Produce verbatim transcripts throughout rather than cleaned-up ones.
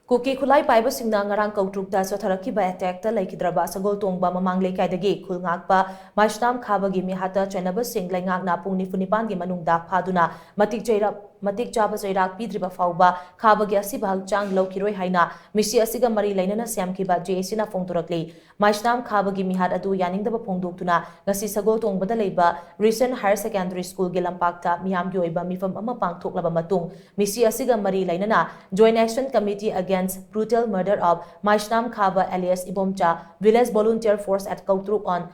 ꯀꯨꯀꯤ ꯈꯨꯠꯂꯥꯏ ꯄꯥꯏꯕꯁꯤꯡꯅ ꯉꯔꯥꯡ ꯀꯧꯇ꯭ꯔꯨꯛꯇ ꯆꯠꯊꯔꯛꯈꯤꯕ ꯑꯦꯇꯦꯛꯇ ꯂꯩꯈꯤꯗ꯭ꯔꯕ ꯁꯒꯣꯜ ꯇꯣꯡꯕ ꯃꯃꯥꯡ ꯂꯩꯀꯥꯏꯗꯒꯤ ꯈꯨꯜ ꯉꯥꯛꯄ ꯃꯥꯏꯁꯅꯥꯝ ꯈꯥꯕꯒꯤ ꯃꯤꯍꯥꯠꯇ ꯆꯣꯏꯅꯕꯁꯤꯡ ꯂꯩꯉꯥꯛꯅ ꯄꯨꯡ ꯅꯤꯐꯨ ꯅꯤꯄꯥꯟꯒꯤ ꯃꯅꯨꯡꯗ ꯐꯥꯗꯨꯅ ꯃꯇꯤꯛ ꯆꯩꯔꯥꯛ ꯃꯇꯤꯛ ꯆꯥꯕ ꯆꯩꯔꯥꯛ ꯄꯤꯗ꯭ꯔꯤꯕ ꯐꯥꯎꯕ ꯈꯥꯕꯒꯤ ꯑꯁꯤꯕ ꯍꯛꯆꯥꯡ ꯂꯧꯈꯤꯔꯣꯏ ꯍꯥꯏꯅ ꯃꯤꯁꯤ ꯑꯁꯤꯒ ꯃꯔꯤ ꯂꯩꯅꯅ ꯁꯦꯝꯈꯤꯕ ꯖꯦ ꯑꯦ ꯁꯤꯅ ꯐꯣꯡꯗꯣꯔꯛꯂꯤ꯫ ꯃꯥꯏꯁꯅꯥꯝ ꯈꯥꯕꯒꯤ ꯃꯤꯍꯥꯠ ꯑꯗꯨ ꯌꯥꯅꯤꯡꯗꯕ ꯐꯣꯡꯗꯣꯛꯇꯨꯅ ꯉꯁꯤ ꯁꯒꯣꯜ ꯇꯣꯡꯕꯗ ꯂꯩꯕ ꯔꯤꯁꯟ ꯍꯥꯌꯔ ꯁꯦꯀꯦꯟꯗꯔꯤ ꯁ꯭ꯀꯨꯜꯒꯤ ꯂꯝꯄꯥꯛꯇ ꯃꯤꯌꯥꯝꯒꯤ ꯑꯣꯏꯕ ꯃꯤꯐꯝ ꯑꯃ ꯄꯥꯡꯊꯣꯛꯂꯕ ꯃꯇꯨꯡ ꯃꯤꯁꯤ ꯑꯁꯤꯒ ꯃꯔꯤ ꯂꯩꯅꯅ Joint Action Committee Against Brutal Murder of Maishnam Khaba alias Ibomcha, Village Volunteer Force at Kautruk on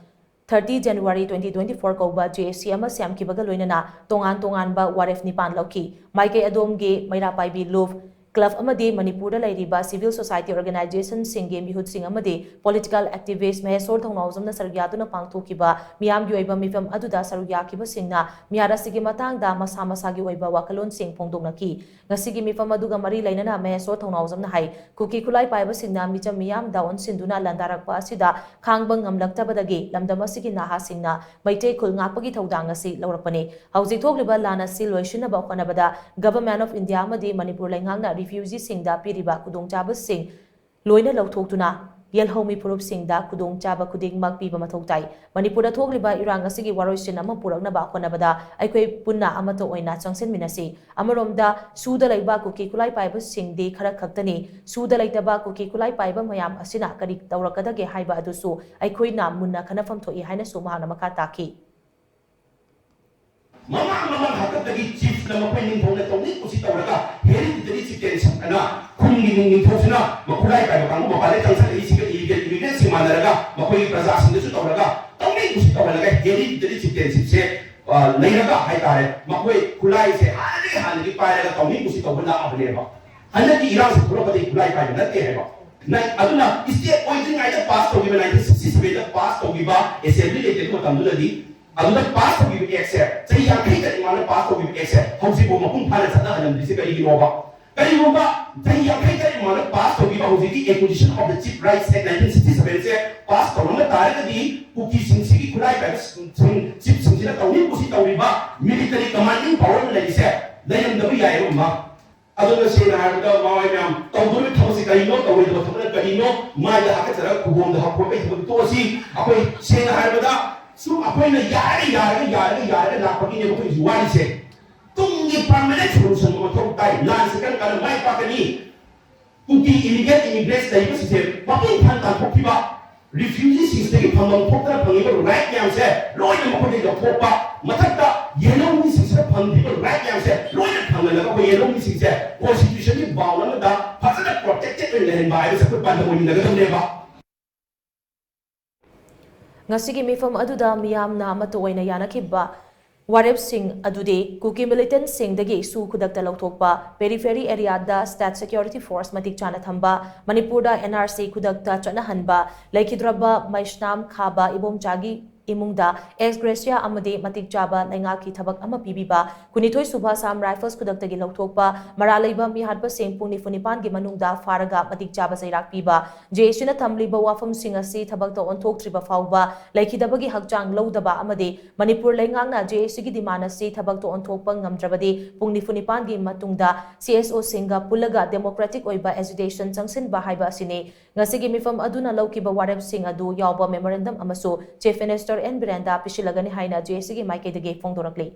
thirty January twenty twenty-four ꯀꯧꯕ ꯖꯦ ꯑꯦ ꯁꯤ ꯑꯃ ꯁꯦꯝꯈꯤꯕꯒ ꯂꯣꯏꯅꯅ ꯇꯣꯉꯥꯟ ꯇꯣꯉꯥꯟꯕ ꯋꯥꯔꯦꯞ ꯅꯤꯄꯥꯟ ꯂꯧꯈꯤ꯫ ꯃꯥꯏꯀꯩ ꯑꯗꯣꯝꯒꯤ ꯃꯩꯔꯥ ꯄꯥꯏꯕꯤ ꯂꯨꯞ ꯀ꯭ꯂꯕ ꯑꯃꯗꯤ ꯃꯅꯤꯄꯨꯔꯗ ꯂꯩꯔꯤꯕ civil society organization ꯁꯤꯡꯒꯤ ꯃꯤꯍꯨꯠꯁꯤꯡ ꯑꯃꯗꯤ political activist ꯃꯍꯦꯁꯣꯔ ꯊꯧꯅꯥꯎꯖꯝꯅ ꯁꯔꯨꯛ ꯌꯥꯗꯨꯅ ꯄꯥꯡꯊꯣꯛꯈꯤꯕ ꯃꯤꯌꯥꯝꯒꯤ ꯑꯣꯏꯕ ꯃꯤꯐꯝ ꯑꯗꯨꯗ ꯁꯔꯨꯛ ꯌꯥꯈꯤꯕꯁꯤꯡꯅ ꯃꯤꯍꯥꯠ ꯑꯁꯤꯒꯤ ꯃꯇꯥꯡꯗ ꯃꯁꯥ ꯃꯁꯥꯒꯤ ꯑꯣꯏꯕ ꯋꯥꯈꯜꯂꯣꯟꯁꯤꯡ ꯐꯣꯡꯗꯣꯛꯅꯈꯤ꯫ ꯉꯁꯤꯒꯤ ꯃꯤꯐꯝ ꯑꯗꯨꯒ ꯃꯔꯤ ꯂꯩꯅꯅ ꯃꯍꯦꯁꯣꯔ ꯊꯧꯅꯥꯎꯖꯝꯅ ꯍꯥꯏ, ꯀꯨꯀꯤ ꯈꯨꯠꯂꯥꯏ ꯄꯥꯏꯕꯁꯤꯡꯅ ꯃꯤꯆꯝ ꯃꯤꯌꯥꯝꯗ ꯑꯣꯟꯁꯤꯟꯗꯨꯅ ꯂꯥꯟꯗꯥꯔꯛꯄ ꯑꯁꯤꯗ ꯈꯥꯡꯕ ꯉꯝꯂꯛꯇꯕꯗꯒꯤ ꯂꯝꯗꯝ ꯑꯁꯤꯒꯤ ꯅꯍꯥꯁꯤꯡꯅ ꯃꯩꯇꯩ ꯈꯨꯜ ꯉꯥꯛꯄꯒꯤ ꯊꯧꯗꯥꯡ ꯑꯁꯤ ꯂꯧꯔꯛꯄꯅꯤ꯫ ꯍꯧꯖꯤꯛ ꯊꯣꯛꯂꯤꯕ ꯂꯥꯟ ꯑꯁꯤ ꯂꯣꯏꯁꯤꯟꯅꯕ ꯍꯣꯠꯅꯕꯗ Government of India ꯑꯃꯗꯤ ꯃꯅꯤꯄꯨꯔ ꯂꯩꯉꯥꯛꯅ refugeeꯁꯤꯡꯗ ꯄꯤꯔꯤꯕ ꯈꯨꯗꯣꯡꯆꯥꯕꯁꯤꯡ ꯂꯣꯏꯅ ꯂꯧꯊꯣꯛꯇꯨꯅ ꯌꯦꯜꯍꯧꯃꯤ ꯐꯨꯔꯨꯞꯁꯤꯡꯗ ꯈꯨꯗꯣꯡꯆꯥꯕ ꯈꯨꯗꯤꯡꯃꯛ ꯄꯤꯕ ꯃꯊꯧ ꯇꯥꯏ꯫ ꯃꯅꯤꯄꯨꯔꯗ ꯊꯣꯛꯂꯤꯕ ꯏꯔꯥꯡ ꯑꯁꯤꯒꯤ ꯋꯥꯔꯣꯏꯁꯤꯟ ꯑꯃ ꯄꯨꯔꯛꯅꯕ ꯍꯣꯠꯅꯕꯗ ꯑꯩꯈꯣꯏ ꯄꯨꯟꯅ ꯑꯃꯠꯇ ꯑꯣꯏꯅ ꯆꯪꯁꯤꯟꯃꯤꯟꯅꯁꯤ꯫ ꯑꯃꯔꯣꯝꯗ ꯁꯨꯗ ꯂꯩꯕ ꯀꯨꯀꯤ ꯈꯨꯠꯂꯥꯏ ꯄꯥꯏꯕꯁꯤꯡꯗꯤ ꯈꯔ ꯈꯛꯇꯅꯤ꯫ ꯁꯨꯗ ꯂꯩꯇꯕ ꯀꯨꯀꯤ ꯈꯨꯠꯂꯥꯏ ꯄꯥꯏꯕ ꯃꯌꯥꯝ ꯑꯁꯤꯅ ꯀꯔꯤ ꯇꯧꯔꯛꯀꯗꯒꯦ ꯍꯥꯏꯕ ꯑꯗꯨꯁꯨ ꯑꯩꯈꯣꯏꯅ ꯃꯨꯟꯅ ꯈꯟꯅꯐꯝ ꯊꯣꯛꯏ ꯍꯥꯏꯅꯁꯨ ꯃꯍꯥꯛꯅ ꯃꯈꯥ ꯇꯥꯈꯤ꯫ ꯃꯃꯥꯡ ꯃꯃꯥꯡ ꯍꯥꯛꯇꯛꯇꯒꯤ ꯆꯤꯐꯅ ꯃꯈꯣꯏ ꯅꯤꯡꯊꯧꯅ ꯇꯧꯅꯤꯡ ꯀꯨꯁꯤ ꯇꯧꯔꯒ ꯍꯦꯔꯤꯗꯤꯇꯔꯤ ꯆꯤꯐꯇꯦꯟꯁꯤꯞ ꯑꯅ ꯈꯨꯟꯒꯤ ꯅꯤꯡ- ꯅꯤꯡꯊꯧꯁꯤꯅ ꯃꯈꯨꯠꯂꯥꯏ ꯄꯥꯏꯕ ꯀꯥꯡꯕꯨ ꯃꯄꯥꯟꯗ ꯆꯪꯁꯤꯜꯂꯛꯏꯁꯤꯒ ꯏꯂꯤꯒꯦꯜ ꯏꯃꯤꯒ꯭ꯔꯦꯟꯁꯤꯡ ꯃꯥꯟꯅꯔꯒ ꯃꯈꯣꯏꯒꯤ ꯄ꯭ꯔꯖꯥꯁꯤꯡꯗꯁꯨ ꯇꯧꯔꯒ ꯇꯧꯅꯤꯡ ꯀꯨꯁꯤ ꯇꯧꯍꯜꯂꯒ ꯍꯦꯔꯤꯗꯤꯇꯔꯤ ꯆꯤꯐꯇꯦꯟꯁꯤꯞꯁꯦ ꯂꯩꯔꯒ ꯍꯥꯏꯇꯥꯔꯦ, ꯃꯈꯣꯏ ꯈꯨꯠꯂꯥꯏꯁꯦ ꯍꯥꯟꯅꯗꯒꯤ ꯍꯥꯟꯅꯗꯒꯤ ꯄꯥꯏꯔꯒ ꯇꯧꯅꯤꯡ ꯀꯨꯁꯤ ꯇꯧꯕ ꯂꯥꯛꯑꯕꯅꯦꯕ꯫ ꯍꯟꯗꯛꯀꯤ ꯏꯔꯥꯡꯁꯤ ꯊꯣꯛꯂꯛꯄꯗꯒꯤ ꯈꯨꯠꯂꯥꯏ ꯄꯥꯏꯕ ꯅꯠꯇꯦ ꯍꯥꯏꯕ꯫ ꯅ- ꯑꯗꯨꯅ ꯏꯁꯇꯦꯠ ꯑꯣꯏꯗ꯭ꯔꯤꯉꯩꯗ ꯄꯥꯁ ꯇꯧꯈꯤꯕ ꯅꯥꯏꯟꯇꯤꯟ ꯁꯤꯛꯁꯇꯤ ꯁꯚꯦꯟꯗ ꯄꯥꯁ ꯇꯧꯈꯤꯕ ꯑꯦꯁꯦꯝꯕ꯭ꯂꯤ ꯂꯩꯇꯦ ꯑꯗꯨ ꯃꯇꯝꯗꯨꯗꯗꯤ ꯑꯗꯨꯗ ꯄꯥꯁ ꯇꯧꯈꯤꯕ ꯑꯦꯛꯁꯦ ꯆꯍꯤ ꯌꯥꯡꯈꯩ ꯇꯔꯦꯠ ꯃꯃꯥꯡꯗ ꯄꯥꯁ ꯇꯧꯈꯤꯕ ꯑꯦꯛꯁꯦ ꯍꯧꯖꯤꯛꯐꯥꯎ ꯃꯄꯨꯡ ꯐꯥꯅ ꯆꯠꯅꯍꯜꯂꯝꯗ꯭ꯔꯤꯁꯦ ꯀꯔꯤꯒꯤꯅꯣꯕ? ꯀꯔꯤꯒꯨꯝꯕ ꯆꯍꯤ ꯌꯥꯡꯈꯩ ꯇꯔꯦꯠ ꯃꯃꯥꯡꯗ ꯄꯥꯁ ꯇꯧꯈꯤꯕ ꯍꯧꯖꯤꯛꯀꯤ Acquisition of the Chief Rights Act nineteen sixty seven say pass ꯇꯧꯔꯝꯕ ꯇꯥꯔꯒꯗꯤ ꯀꯨꯀꯤꯁꯤꯡꯁꯤꯒꯤ ꯈꯨꯠꯂꯥꯏ ꯄꯥꯏꯕꯁꯤꯡ ꯆꯤꯐꯁꯤꯡꯁꯤꯅ ꯇꯧꯅꯤꯡ ꯀꯨꯁꯤ ꯇꯧꯔꯤꯕ ꯃꯤꯂꯤꯇꯔꯤ ꯀꯃꯥꯟꯗꯤꯡ ꯄꯥꯋꯔ ꯂꯩꯔꯤꯁꯦ ꯂꯩꯔꯝꯗꯕ ꯌꯥꯏꯑꯕ꯫ ꯑꯗꯨꯅ ꯁꯦꯡꯅ ꯍꯥꯏꯔꯕꯗ ꯃꯥ ꯍꯣꯏ ꯃꯌꯥꯝ ꯇꯧꯗꯣꯔꯤꯕ ꯊꯕꯛꯁꯤ ꯀꯔꯤꯅꯣ, ꯇꯧꯔꯣꯏꯗꯕ ꯊꯕꯛꯅ ꯀꯔꯤꯅꯣ, ꯃꯥꯏꯗ ꯍꯥꯀꯠꯆꯔꯒ ꯈꯨꯕꯣꯝꯗ ꯍꯥꯞꯄ ꯈꯣꯠꯄꯒꯤ ꯊꯕꯛꯇꯤ ꯇꯣꯛꯑꯁꯤ꯫ ꯑꯩꯈꯣꯏ ꯁꯦꯡꯅ ꯍꯥꯏꯔꯕꯗ ꯁꯨꯝ ꯑꯩꯈꯣꯏꯅ ꯌꯥꯔꯒ ꯌꯥꯔꯒ ꯌꯥꯔꯒ ꯌꯥꯔꯒ ꯂꯥꯛꯄꯒꯤꯅꯦꯕ ꯑꯩꯈꯣꯏ ꯍꯧꯖꯤꯛ ꯋꯥꯔꯤꯁꯦ꯫ ꯇꯨꯡꯒꯤ permanent solution ꯑꯃ ꯃꯊꯧ ꯇꯥꯏ꯫ ꯂꯥꯟꯁꯤ ꯀꯔꯝ ꯀꯥꯟꯗ ꯃꯥꯏ ꯄꯥꯛꯀꯅꯤ? ꯀꯨꯀꯤ illegal immigrants ꯂꯩꯕꯁꯤꯡꯁꯦ ꯃꯄꯨꯡ ꯐꯥꯅ ꯇꯥꯟꯊꯣꯛꯄꯤꯕ, refugeesꯤꯡꯁꯤꯗꯒꯤ ꯐꯪꯐꯝ ꯊꯣꯛꯇꯅ ꯐꯪꯉꯤꯕ right ꯃꯌꯥꯝꯁꯦ ꯂꯣꯏꯅ ꯃꯈꯣꯏꯗꯒꯤ ꯂꯧꯊꯣꯛꯄ, ꯃꯊꯛꯇ ꯌꯦꯜꯍꯧꯃꯤꯁꯤꯡꯁꯤꯗ ꯐꯪꯈꯤꯕ right ꯃꯌꯥꯝꯁꯦ ꯂꯣꯏꯅ ꯐꯪꯍꯜꯂꯒ ꯑꯩꯈꯣꯏ ꯌꯦꯜꯍꯧꯃꯤꯁꯤꯡꯁꯦ constitutionꯒꯤ bound ꯑꯃꯗ ꯐꯖꯅ protected ꯑꯣꯏꯅ ꯂꯩꯍꯟꯕ ꯍꯥꯏꯕꯁꯦ ꯑꯩꯈꯣꯏ ꯄꯥꯟꯗꯝ ꯑꯣꯏꯃꯤꯟꯅꯒꯗꯕꯅꯦꯕ꯫ ꯉꯁꯤꯒꯤ ꯃꯤꯐꯝ ꯑꯗꯨꯗ ꯃꯤꯌꯥꯝꯅ ꯑꯃꯠꯇ ꯑꯣꯏꯅ ꯌꯥꯅꯈꯤꯕ ꯋꯥꯔꯦꯞꯁꯤꯡ ꯑꯗꯨꯗꯤ ꯀꯨꯀꯤ militantꯁꯤꯡꯗꯒꯤ ꯁꯨ ꯈꯨꯗꯛꯇ ꯂꯧꯊꯣꯛꯄ, periphery areaꯗ state security force ꯃꯇꯤꯛ ꯆꯥꯅ ꯊꯝꯕ, ꯃꯅꯤꯄꯨꯔꯗ NRC ꯈꯨꯗꯛꯇ ꯆꯠꯅꯍꯟꯕ, ꯂꯩꯈꯤꯗ꯭ꯔꯕ ꯃꯩꯁꯅꯥꯝ ꯈꯥꯕ ꯏꯕꯣꯝꯆꯥꯒꯤ ꯏꯃꯨꯡꯗ ex gratia ꯑꯃꯗꯤ ꯃꯇꯤꯛ ꯆꯥꯕ ꯂꯩꯉꯥꯛꯀꯤ ꯊꯕꯛ ꯑꯃ ꯄꯤꯕꯤꯕ, ꯀꯨꯟꯅꯤꯊꯣꯏ ꯁꯨꯕ Assam Rifles ꯈꯨꯗꯛꯇꯒꯤ ꯂꯧꯊꯣꯛꯄ, ꯃꯔꯥꯜ ꯂꯩꯕ ꯃꯤꯍꯥꯠꯄꯁꯤꯡ ꯄꯨꯡ ꯅꯤꯐꯨ ꯅꯤꯄꯥꯟꯒꯤ ꯃꯅꯨꯡꯗ ꯐꯥꯔꯒ ꯃꯇꯤꯛ ꯆꯥꯕ ꯆꯩꯔꯥꯛ ꯄꯤꯕ, JACꯅ ꯊꯝꯂꯤꯕ ꯋꯥꯐꯝꯁꯤꯡ ꯑꯁꯤ ꯊꯕꯛꯇ ꯑꯣꯟꯊꯣꯛꯇ꯭ꯔꯤꯕ ꯐꯥꯎꯕ ꯂꯩꯈꯤꯗꯕꯒꯤ ꯍꯛꯆꯥꯡ ꯂꯧꯗꯕ ꯑꯃꯗꯤ ꯃꯅꯤꯄꯨꯔ ꯂꯩꯉꯥꯛꯅ JACꯒꯤ demand ꯑꯁꯤ ꯊꯕꯛꯇ ꯑꯣꯟꯊꯣꯛꯄ ꯉꯝꯗ꯭ꯔꯕꯗꯤ ꯄꯨꯡ ꯅꯤꯐꯨ ꯅꯤꯄꯥꯟꯒꯤ ꯃꯇꯨꯡꯗ CSOꯁꯤꯡꯒ ꯄꯨꯜꯂꯒ democratic ꯑꯣꯏꯕ agitation ꯆꯪꯁꯤꯟꯕ ꯍꯥꯏꯕ ꯑꯁꯤꯅꯤ꯫ ꯉꯁꯤꯒꯤ ꯃꯤꯐꯝ ꯑꯗꯨꯅ ꯂꯧꯈꯤꯕ ꯋꯥꯔꯦꯞꯁꯤꯡ ꯑꯗꯨ ꯌꯥꯎꯕ memorandum ꯑꯃꯁꯨ Chief Minister N ꯕꯤꯔꯦꯟꯗ ꯄꯤꯁꯤꯜꯂꯒꯅꯤ ꯍꯥꯏꯅ JACꯒꯤ ꯃꯥꯏꯀꯩꯗꯒꯤ ꯐꯣꯡꯗꯣꯔꯛꯂꯤ꯫